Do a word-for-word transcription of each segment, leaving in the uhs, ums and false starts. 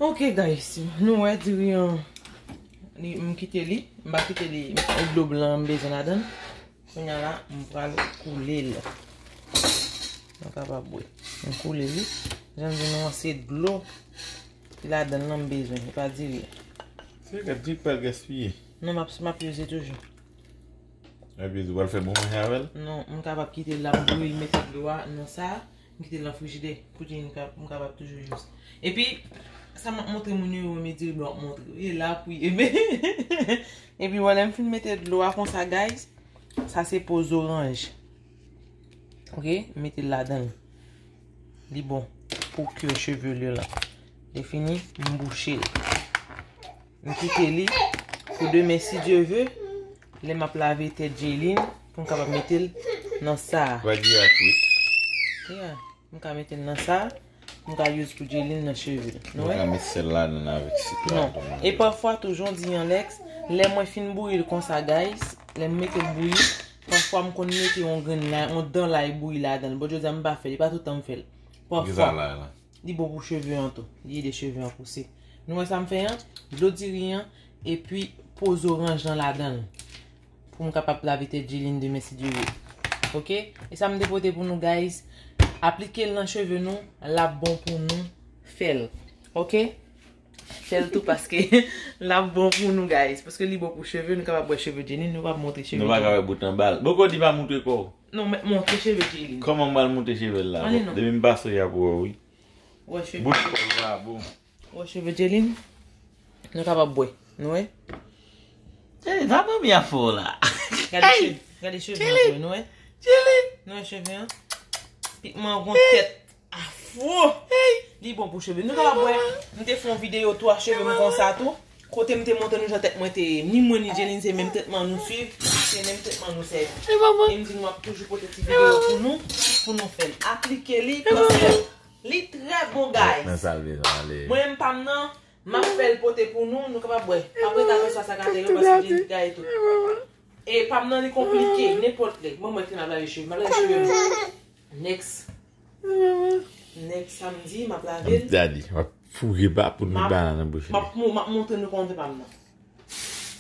Ok, guys, nou wè diri an, li, m kite li, m pa kite li, e dlo blan m bezwen ladan l. Kounye a la, m pral koule l. Nou kapab bwè. M koule li. Jan m di nou an, se dlo ki ladan l lan m bezwen, e pa diri. Se gad diri pral gaspiye. Non, m ap, m ap youse toujou. Epi, ou pral fè bon manje avè l? Non, m kapab kite l la, m bouyi l, mete dlo a nan sa, m kite l nan frijidè, pou di m ka-, m kapab toujou youse. Epi, sa m ap montre moun yo, yo renmen diri blan m ap montre. E la pou ye, men. Epi, wè, lè m fin mete dlo a konsa, guys, sa se po zoranj. Ok, m mete l ladan l. Li bon pou kir cheve li lan. Lè fini, m bouche l. M kite li pou demen, si Dye ve, lè m ap lave tèt Jaylin, pou m kapab mete l nan sa a. Va di a kwit. Yeah, m ka mete l nan sa a, m ka use pou Jaylin nan cheve l. Nou wè? Ou ka met sèl ladan avèk sik la. Non. E pafwa tou, jan w di an, Lex, lè mwen fin bouyi l konsa, guys, lè m mete l bouyi, pafwa m konn mete yon grenn la, yon dan lay bouyi ladan l. Bon, jodi a m pa fè l, e pa tout tan m fè l. Pafwa. Li bon pou cheve an tou. Li ede cheve an pouse. Nou wè sa m fè an? Dlo diri an, epi po zoranj lan ladan l. Pou m kapab lave tèt Jaylin demen si Dye ve. Ok? E sa m te pote pou nou, guys. Aplike l nan cheve nou, l ap bon pou nou fè l. Ok? Fè l tou paske l ap bon pou nou, guys. Paske li bon pou cheve, nou kapab wè cheve Jaylin, nou pa montre cheve Jaylin. Nou pa ka wè bout anba l. Boko di pa montre kò w. Non, men montre cheve Jaylin. Kòman m pral montre cheve l la? Depi m pase y ap wè w, wi. Wè cheve. Bout kò l pa bon. Wè cheve Jaylin. Nou kapab bwè. Nou wè? Jaylin, pa manmi a fè w la. Gade cheve, gade cheve an pou nou wè. Nou wè cheve an? Pikman gon tèt afwo. Li bon pou cheve. Nou kapab wè, m te fè yon videyo tou a cheve m konsa tou. Kote m te montre nou jan tèt mwen te ye. Ni mwen ni Jaylin se menm tretman nou swiv, se menm tretman nou sèvi. E m di nou ap toujou pote ti videyo pou nou, pou nou fè l. Aplike li, paske li trè bon, guys. Mwen menm pa m nan, m ap fè l pote pou nou, nou kapab wè. Apre ta konsa sa gate yo, paske Jaylin gaye tout. E pa m nan li konplike, nenpòt lè. Mwen mwen ki m ap lave cheve, m ap lave cheve m. Next. Next samdi, m ap lave l. Daddy, m ap foure ba pou nou met banana nan bouch li. M ap, m ap montre nou kòman fè pa m nan.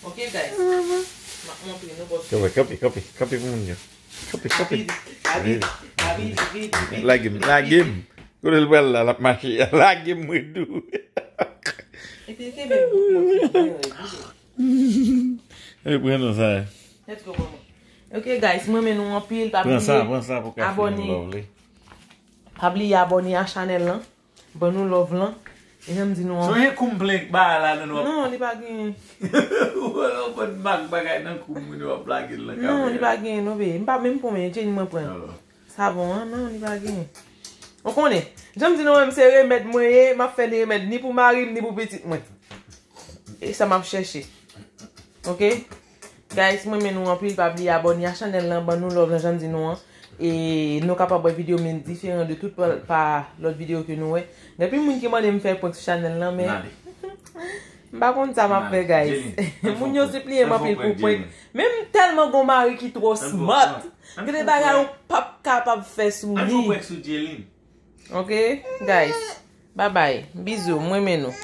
Ok, guys? M ap montre nou kòman fè. Kanpe, kanpe, kanpe, kanpe pou moun yo. Kanpe, kanpe. Abidi, abidi, abidi. Lage m, lage m. Kote l pral la, l ap mache. Lage m, mwen di w. Epi, kenbe m, montre nou, montre nou. E pran non sa. Let's go, maman. Ok, guys, mwen renmen nou anpil, pa bliye abòne. Pa bliye abòne a chanèl lan. Ban nou love lan. E jan m di nou an. Sonje kou m plen bagay la nan nou ap. Non, li pa genyen. Ou wè yon bann mak bagay nan kou moun yo ap lage l nan kamera. Non, li pa genyen, non, bebe. M pa menm pran, men Jenny mwen pran. Savon an, non, li pa genyen. Ou konnen, jan m di nou, menm se remèd mwen ye, m ap fè li remèd ni pou mari m, ni pou pitit mwen. E sa m ap chèche. Ok? Guys, mwen renmen nou anpil, pa bliye abòne a chanèl lan, ban nou love lan, jan m di nou an. E nou kapab wè videyo men diferan de tout pa, pa lòt videyo ke nou wè. Gen anpil moun ki mande m fè prank sou chanèl lan, men m pa konn sa m ap fè, guys. Moun yo sipliye m anpil pou prank. Men m tèlman gon mari ki twò smart. Gen de bagay ou p ap kapab fè sou li. Ok, guys. Bye bye. Bizou, mwen renmen nou.